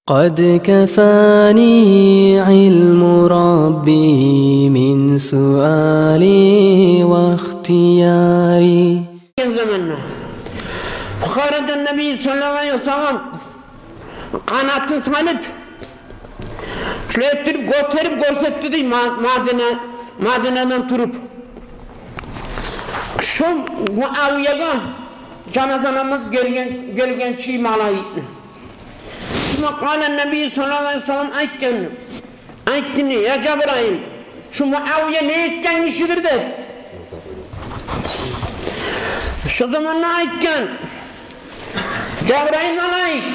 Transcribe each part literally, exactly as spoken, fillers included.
قد كفاني علم ربي من سؤالي واختياري. Заманда Бухарадан Наби саллаллагьу алайгьи васаллам къанатын салып, шулай этдирип гётерип гёрсетди дей Ма-, Мадина, Мадинадан туруп. Шо Муавиягъа жаназа намаз гелген, гелген чи малайикни. Шунда къала Наби саллаллагьу алайгьи васаллам айтгъан, айтды дей: «Я Жабрайыл, шу Муавия не этген гишидир?» — деп. Шо заманда айтгъан Жабрайыл малайик: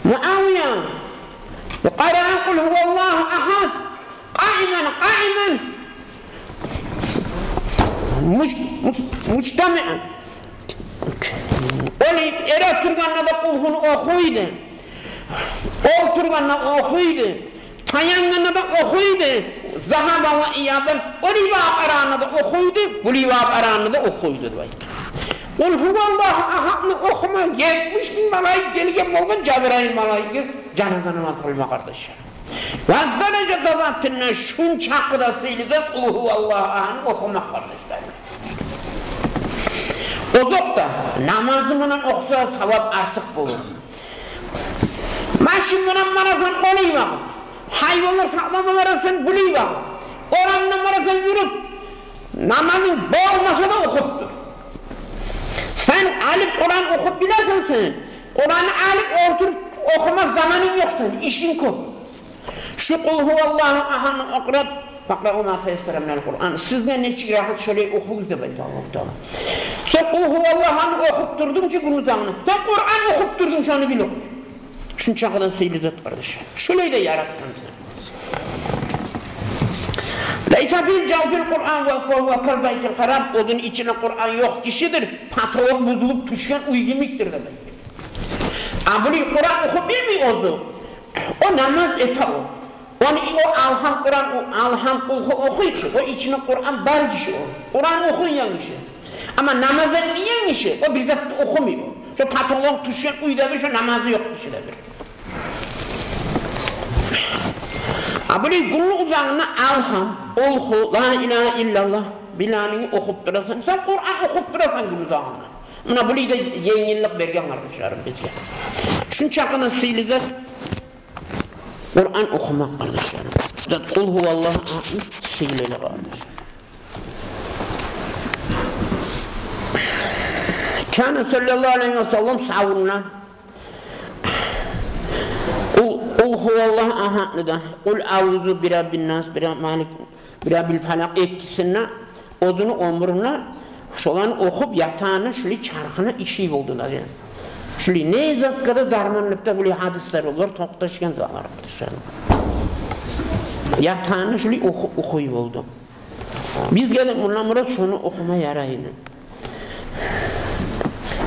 «Муавия, къараа къул гьуваллагьу агьад, къаиман, къаиман, муж-, муж-, мужтамиан». Олай эретургъанда да къулгьуну охуй эди, олтургъанда охуй эди, таянгъанда да охуй эди, загьаба ва иябан, олай багъып къарагъанда да охуй эди, булай багъып къарагъанда да охуй эди деп айтды. Къул гьуваллагьу агьадны охума етмиш минг малайик гелген болгъан Жабрайыл малайикге жаназа намаз къылма, къардашлар. Ва даража да батынна шунчакъы да сыйлы да къул гьуваллагьу агьадны охумакъ, къардашлар. Озокъда, намазы булан охуса, савап артыкъ болур. Машин булан барасан, олай багъып, гьайванлар сакълама барасан, булай багъып, орамда барасан юрюп, намазынг болмаса да охуп тур. Сен алып Къуран охуп билесен сен, Къуранны алып олтуруп охума заманынг ёкъ сени, ишинг кёп. Шу къул гьуваллагьу агьадны охуп, «Факърау ма таяссара минал Къуран». Сизге нечик рагьат, шолай охугъуз деп айта Аллагьу Таала. Сен къул гьуваллагьуну охуп турдунг чы гюндюз заманда, сен Къуран охуп турдунг, шону бил. Шунчакъы да сыйлы зат, къардаш. Шолай да яратгъан сени. «Лайса фил жавфи Къуран ва, ва, ва кал байтил хараб». Оьзюню ичинде Къуран ёкъ гишидир потолокъ бузулуп тюшген уьй йимикдир деп айта. А булай Къуран охуп билмей оьзю, о намаз эте о. Ону о алгьам Къуран, о алгьам къулгьу охуй чу, о ичинде Къуран бар гиши о. Къуран охуйгъан гиши. Амма намаз этмейген гиши, о бир зат да охумай о. Шо потолокъ тюшген уьйде бир, шо намазы ёкъ гиши де бир. А булай гюнню узагъында алгьам, къулгьу, ла илагьа иллаллагь, биланынг охуп турасан, сен Къуран охуп турасан гюнню узагъында. Муна булай да енгиллик берген, къардашларым, бизге. Шунчакъы да сыйлы зат Къуран охумакъ, къардашларым. Зат къул гьуваллагьу агьадны сыйлылыгъы, къардашларым. Кана саллаллагьу алайгьи васаллам савунда къул, къул гьуваллагьу агьадны да, къул аузу бираббин нас, бираб-, малик, бираббил фалакъ экисин де оьзюню оьмюрюнде шоланы охуп ятагъаны шулай чархына иши болду да. Шулай не затгъа да дарманлыкъ да, булай гьадислер, олар токъташгъан затлар, къардашларым. Ятагъаны шулай оху-, охуй болду. Бизге де мундан мурат шону охума ярай эди.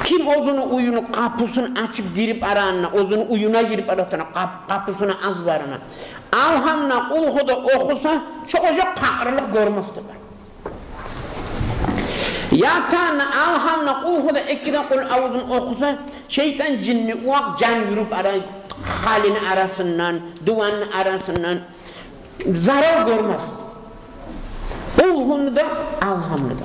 Ким оьзюню уьюню къапусун ачып гирип барагъанда, оьзюню уьюне гирип барагъанда, къап-, къапусуна, азбарына, алгьамны, къулгьуну да охуса, шо ожакъ пакъырлыкъ гёрмес деп. Ятагъанда алгьамны, къулгьуну да, эки де къул аузуну охуса, шайтан, жинни, увакъ жан юрюп барагъан халини арасындан, дуванны арасындан зарал гёрмес. Къулгьуну да, алгьамны да.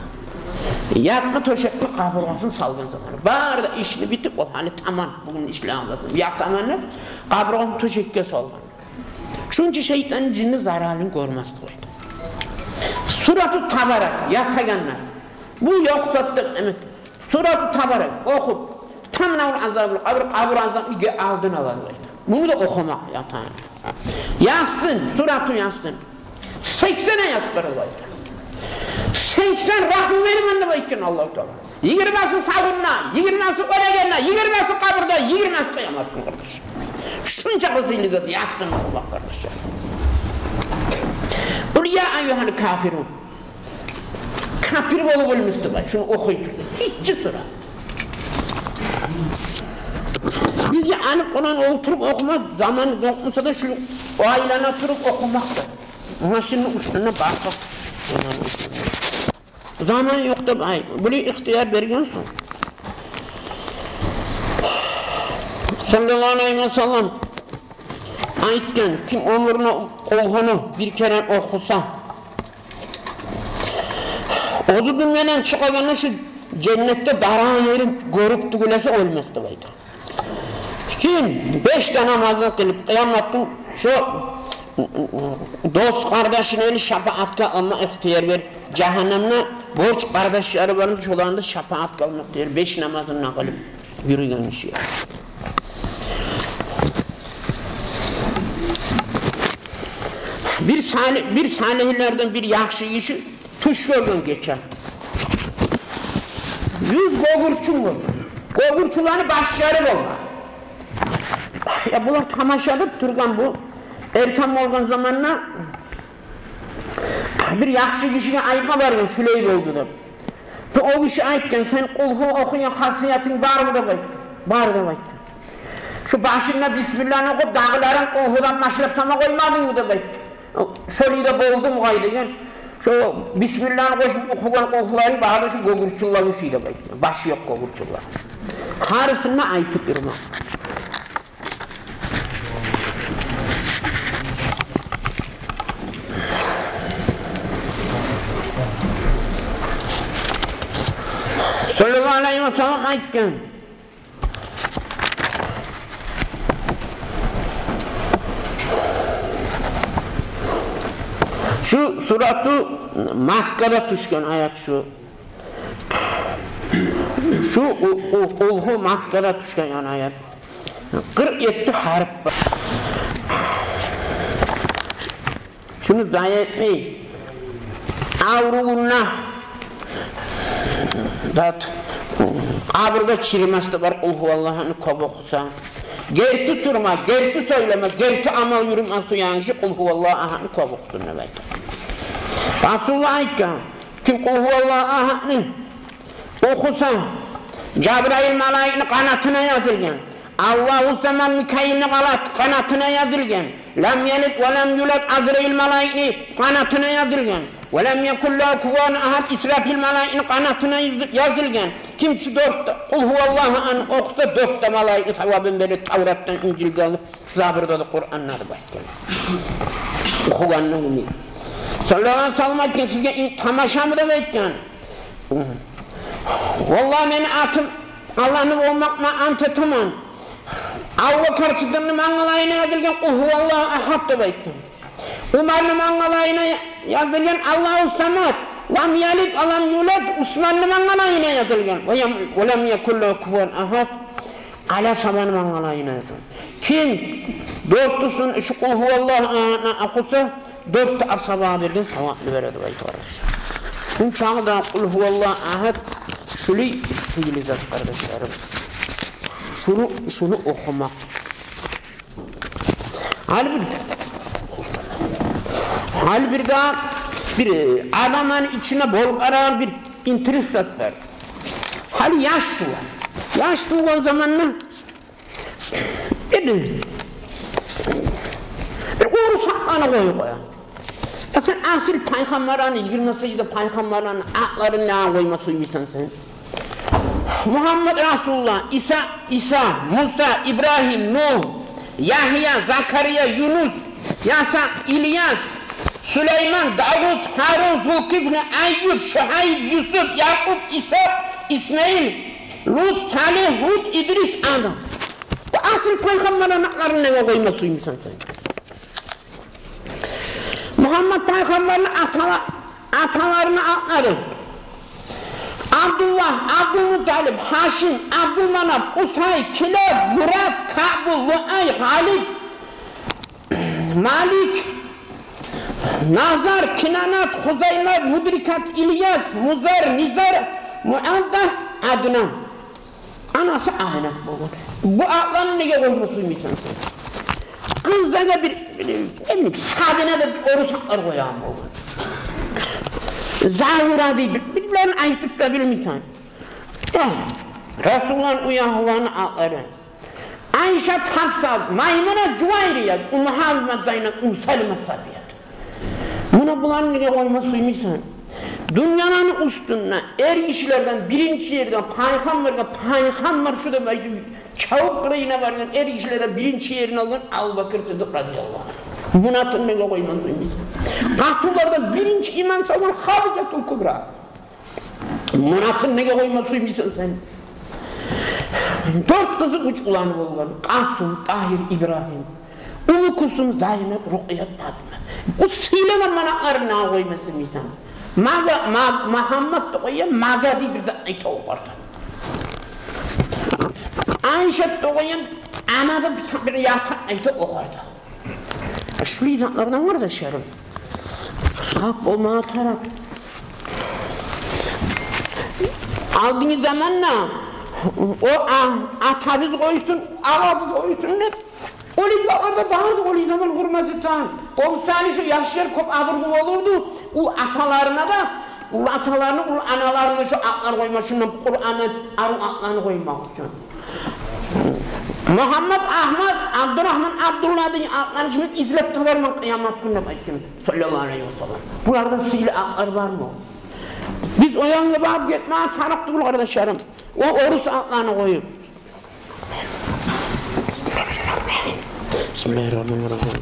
Ятма тёшекге къабургъасын салгъан заманы. Бары да ишни битип, ол гьали таман, бугюн ишлеген затым, ятаман деп, къабургъасын тёшекге салгъан. Шунча шайтан, жинни заралын гёрмес деп айта. Сурату Табарак, ятагъанда. Бу ёкъ зат деп эме. Сурату Табарак охуп, тамнагьул азабал къабр, къабур азабын алдын ала деп айта. Муну да охумакъ ятагъанда. Ясин, сурату Ясин. Сексен аят бар деп айта. Сексен рагьму беремен деп айтгъан Аллагьу Таала. Йигирмасы савунда, йигирмасы оьлегенде, йигирмасы къабурда, йигирмасы къыямат гюн, къардаш. Шунчакъы сыйлы зат Ясин охумакъ, къардашлар. Къул я айюгьал кафирун. Капир болуп оьлмес деп айта, шуну охуй туруп. Гиччи сура. Бизге алып Къуран олтуруп охума заманы ёкъ буса да, шу айлана туруп охумакъ да. Машинни уьстюнде басып. Заман ёкъ деп ай, булай ихтияр берген сонг, саллаллагьу алайгьи васаллам, айтгъан: ким оьмюрюнде Къулгьуну бир керен охуса, оьзю дюньядан чыгъагъанда шу женнетде барагъан ерин гёрюп тюгюл эсе, оьлмес деп айта. Ким беш де намазын къылып, къыямат гюн шо дос-къардашына шапаатгъа алма ихтияр бар, жагьаннемде борч-къардашлары бар, шоланы да шапаатгъа алма ихтияр бар, беш намазын да къылып юрюген гиши. Бир салигь, бир салигьлерден бир яхшы гиши тюш гёрген гече. Юз гёгюрчюн гёрген. Гёгюрчюнлени башлары болгъан. Я булар тамаша этип тургъан, бу эртен болгъан заманда бир яхшы гишиге айтма баргъан, шулай болду деп. Сонг о гиши айтгъан: сен Къулгьу охуйгъан хасиятынг бармы деп айтгъан. Бар деп айтгъан. Шу башында бисмилланы охуп, дагъыларын Къулгьудан башлап сама къоймадынгмы деп айтгъан. Шолай да болдуму къай деген. Шо бисмилланы къошуп охугъан Къулгьуларынг бары да шу гёгюрчюнлеге ушай деп айтгъан. Башы ёкъ гёгюрчюнлер. Гьарисин де айтып юрюме. Саллаллагьу алайгьи ва саллам айтгъан. Шу сурату Маккада тюшген аят шу. Шу Къу-, Къу-, Къулгьу Маккада тюшген аят. Къыркъ етти гьарп бар. Шуну зая этмей. Аврувунда зат, къабурда чирмес де бар Къулгьуваллагьны кёп охуса. Герти турма, герти сёйлеме, герти амал юрютме сюеген гиши Къулгьуваллагьу агьадны кёп охусун деп айта. Расулуллагь айтгъан: ким Къулгьуваллагьу агьадны охуса, Жабраил малайикни къанатына язылгъан. Аллагьу Самад Микаилни къала-, къанатына язылгъан. Лам ялид ва лам юлад Азраил малайикни къанатына язылгъан. Ва лам якул лагьу куфуван агьад Исрафил малайикни къанатына яз-, язылгъан. Ким чи дёрт де Къулгьуваллагьу агьадны охуса, дёрт де малайикни савабын бере Тавратдан, Инжилден, Забурда да, Къуранда да деп айтгъан. Охугъанны биле. Саллаллагьу алайгьи ва саллам айтгъан: сизге ин-, тамашамы деп айтгъан. Валлагь, мени атым Аллагьны болмакъ булан ант этемен. Абубакар Сыддыкъны мангалайына язылгъан Къулгьуваллагьу агьад деп айтгъан. Умарны мангалайына язылгъан Аллагьу Самад, лам ялид ва лам юлад, Усманны мангалайына язылгъан. Ва ям-, ва лам якул лагьу куфуван агьад, Али асгьабаны мангалайына язылгъан. Ким дёртюсюн шу Къулгьуваллагьу агьадны охуса, дёрт де асгьабагъа берген савапны бере деп айта, къардашлар. Шунчакъы да Къулгьуваллагьу агьад шулай сыйлы зат, къардашларым. Шуну, шуну охумакъ. Гьали бир, гьали бир де бир, э, адамны ичинде болуп барагъан бир интерес зат бар. Гьали яш тува. Яш тувгъан заманда бир, бир орус атланы къоюп къоя. Я сен асил пайхаммарланы, йигирма сегиз де пайхаммарланы атларын неге къойма сюймейсен сен? Мугьаммад, Расулуллагь, Иса, Иса, Муса, Ибрагьим, Нугь, Ягья, Закария, Юнус, Яса, Ильяс, Сулейман, Давуд, Гьарун, Зулкифли, Айюб, Шугьайб, Юсуп, Якъуб, Исгьакъ, Исмаил, Лут, Салигь, Гьуд, Идрис, Адам. Бу асил пайхаммарланы атларын неге къойма сюймейсен сен? Мугьаммад пайхаммарны атала-, аталарыны атлары: Абдуллагь, Абдулмуталип, Гьашим, Абдулманап, Къусай, Килаб, Мурад, Каъбу, Луай, Гъалиб, Малик, Назар, Кинанат, Хузаймат, Мудрикат, Ильяс, Музар, Низар, Муадда, Аднан. Анасы Аминат болгъан. Бу атланы неге къойма сюймейсен сен? Къызлагъа бир, бир, бир, Сабина деп бир орус атлар къоягъан болгъан. Загьира деп бир, бир, бир айтып да билмейсен. Э, Расулуллагьны уьягьлюлерини атлары: Айшат, Гьафса, Маймуна, Жувайрият, Умму Гьабиба, Зайнап, Умму Салима, Сафият. Муна буланы неге къойма сюймейсен? Дюньяны уьстюнде эргишилерден биринчи ерде пайхаммаргъа пайхаммар шу деп айтып чабып къырыйына баргъан эргишилерден биринчи ерин алгъан Абубакр Сыддыкъ разияллагьу ангьу. Муну атын неге къоймай сюймейсен? Къатынлардан биринчи иман салгъан Хадижатул Кубра. Муну атын неге къоймай сюймейсен сен? Дёрт къызы, уьч уланы болгъан: Къасум, Тагьир, Ибрагьим, Умму Кулсум, Зайнап, Рукъият, Патима. Бу сыйлы аманатларын неге къоймай сюймейсен? Мага, ма-, Магьаммат да къоя, мага дей бир зат айта окъарда. Айшат да къоя, ана да бир, бир зат айта окъарда. Шулай затлардан, къардашларым, сакъ болмагъа тарыкъ. Алдынгъы заманда о, а, атабыз къойсун, агъабыз къойсун деп, олай затлар да барды, олай заман гёрмеди тан. О саялы шу яшлар кёп абурлу болурду уллу аталарына да, уллу аталарына, уллу аналарына шу атлар къойма, шундан Къурандан арив атланы къоймакъ учун. Мугьаммат, Агьмат, Абдурагьман, Абдулла деген атланы шуну излеп табарман къыямат гюн деп айтгъан, саллаллагьу алайгьи ва саллам. Булардан сыйлы атлар бармы? Биз о янгъа барып гетмеге тарыкъ тюгюл, къардашларым. О орус атланы къоюп. Бисмиллагьир рагьманир рагьим.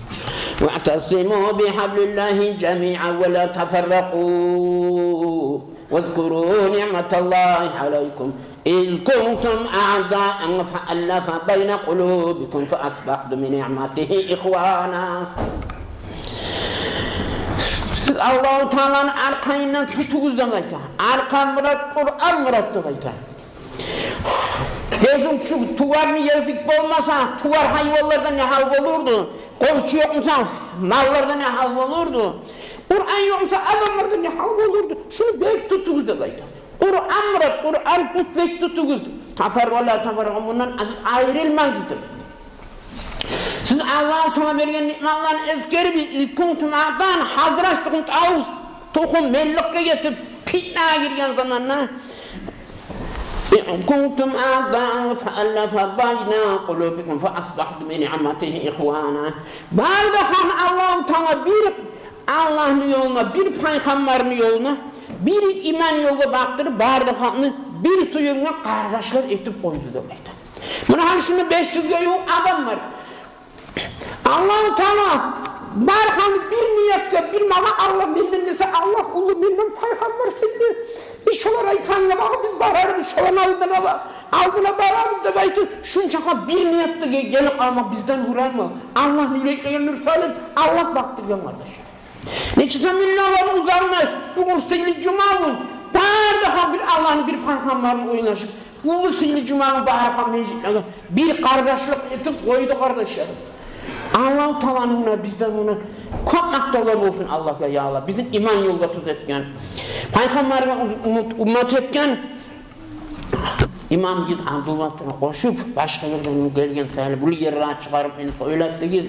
Ваътасиму бигьаблиллагьи жамиан ва ла тафарракъу. Вазкуру ниъматаллагьи алайкум из кунтум аъдаан фааллафа байна къулубикум фаасбагьтум биниъматигьи ихвана. Сиз Аллагьу Тааланы аркъайындан тутугъуз деп айта. Аркъа мурат, Къуран мурат деп айта. Дегюн чу-, туварны език болмаса, тувар гьайванлардан не гьал болурду? Къойчу ёкъ буса, маллардан не гьал болурду? Къуран ёкъ буса, адамлардан не гьал болурду? Шуну бек тутугъуз деп айта. Къуран мурат, Къуран бек тутугъуз. Тафар-, ва ла тафарракъу, мундан аз айрылмагъыз деп айта. Сиз Аллагьу Таала берген ниъматланы эсгерип, из кунтум аъдаан, гьазраж тухум, тавус тухум, менликге гетип, питнагъа гирген заманда, из кунтум аъдаан фааллафа байна къулубикум фаасбагьтум биниъматигьи ихвана. Бары да халкъны Аллагьу Таала бир Аллагьны ёлуна, бир пайхаммарны ёлуна, бир иман ёлгъа бакъдырып, бары да халкъны бир сюювге къардашлар этип къойду деп айта. Муна гьали шунда беш юзге ювукъ адам бар. Аллагьу Таала бар халкъны бир ниятгъа, бир магъа Аллагь менден десе, Аллагь уллу, менден пайхаммар сыйлы. Биз шолар айтгъангъа багъып биз барарбыз, шоланы алдына ба-, алдына барарбыз деп айтып, шунчакъы бир ниятгъа ге-, гелип къалмакъ бизден урамы? Аллагьны юреклеге нюр салып, Аллагь бакъдыргъан, къардаш. Нече де миллионлар узалмай, бугюн сыйлы жума гюн, бары да халкъ бир Аллагьны, бир пайхаммарны ойлашып, уллу сыйлы жума гюн бары халкъ межитлеге бир къардашлыкъ этип къойду, къардашлар. Аллагьу Тааланы муна бизден муна кёп макътавлар болсун Аллагьгъа, я Аллагь. Бизин иман ёлгъа тюзетген, пайхаммаргъа умут, уммат этген. Имам Гиз Абдулланы къошуп, башгъа ерден гелген саялы, бу ерге чыгъарып мени сёйлетдигиз.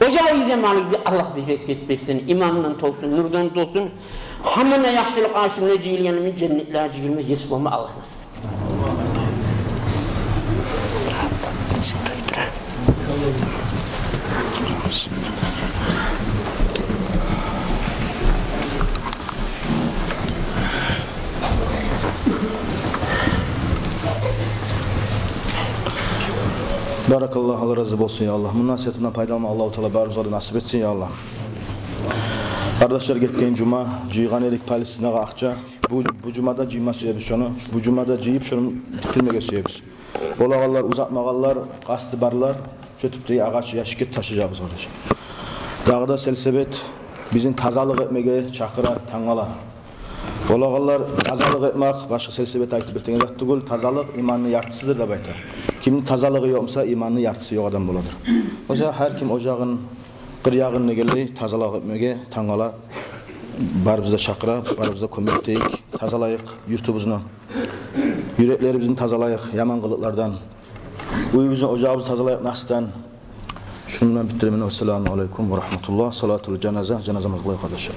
Ожагъыгъыз да, малыгъыз да Аллагь берекет берсин, имандан толсун, нюрдан толсун. Гьаммагъа яхшылыкъ ашына жыйылгъан, женнетлеге жыйылма ес болма Аллагь насип. Баракаллагь, Аллагь рази болсун, я Аллагь. Муна насигьатындан пайдаланма Аллагьу Таала барыбызгъа да насип этсин, я Аллагь. Къардашлар, гетген жума жыйгъан эдик Палестинагъа акъча. Бу, бу жумада жыйма сюебиз шону. Бу жумада жыйып, шону битдирмеге сюебиз. Болагъанлар, узатмагъанлар, къасты барлар, шо тюпдеги агъач ящикге ташажакъбыз, къардаш. Дагъы да сельсовет бизин тазалыкъ этмеге чакъыра тангала. Болагъанлар тазалыкъ этмек, башгъа сельсовет айтып битеген зат тюгюл, тазалыкъ иманны яртысыдыр деп айта. Кимни тазалыгъы ёкъ буса, иманны яртысы ёкъ адам боладыр. О саялы гьар ким ожагъын, къыр ягъын дегенлей тазалыкъ этмеге тангала. Барыбыз да чакъыра, барыбыз да кёмек этейик, тазалайыкъ юртубузну. Юреклерибизни тазалайыкъ яман къылыкълардан. Уьюбюзню, ожагъыбызны тазалайыкъ насдан. Шуну булан битдиремен. Ассаламу алейкум ва рагьматуллагь. Салатул жаназа, жаназамыз къылайыкъ, къардашлар.